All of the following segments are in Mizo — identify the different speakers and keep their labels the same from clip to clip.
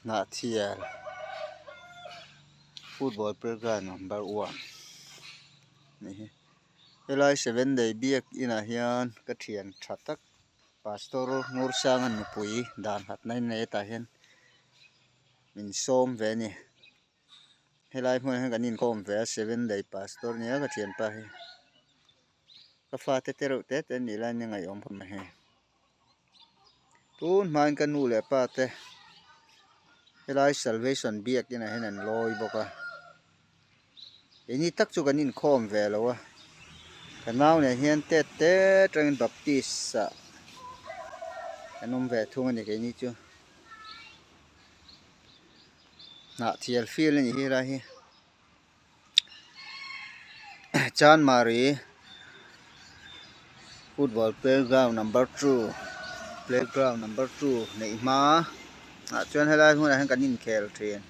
Speaker 1: Hnahthial football playground number one nih hi helai seven day biak inah hian ka thian tha tak pastor Ngursanga nupui dan hatna in nei tah hian min sawm ve a ni helai hmunah hian kan inkawm ve a seven day pastor nia ka thianpa hi ka fate te reuh te te an nih laiin a ngaihawm khawp mai hei. Tun hmain ka nu leh pa te helai salvation biak inah hian an lawi bawk a keini tak chu kan inkhawm ve lo a ka nau nen hian tet te atangin baptist ah kan awm ve thung a ni keini chu hnahthial field a nih hi helai hi. Chanmari football playground number two playground number two neih hma ah chuan helai hmunah hian kan inkhel thin.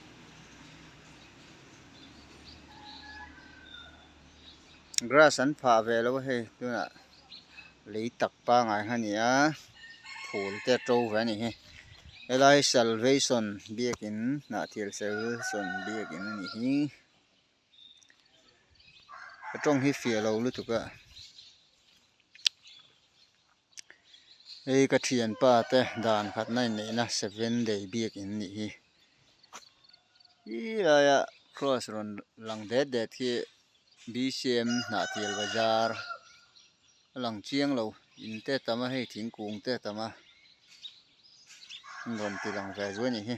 Speaker 1: Grass an phah ve lo a hei tunah lei tak pangai kha a ni a phul te a to ve a ni hi helai salvation biakin hnahthil salvation biakin a nih hi ka tawng hi fiah lo lutuk a hei ka thianpa te dan khatna inneihna seven day biakin a nih hi helaiah cross rawn lang det det hi B_C_M hnahthil bazar a lang chiang lo in te a tam a hei thingkung te a tam a an rawn ti lang ve zuai a nih hi.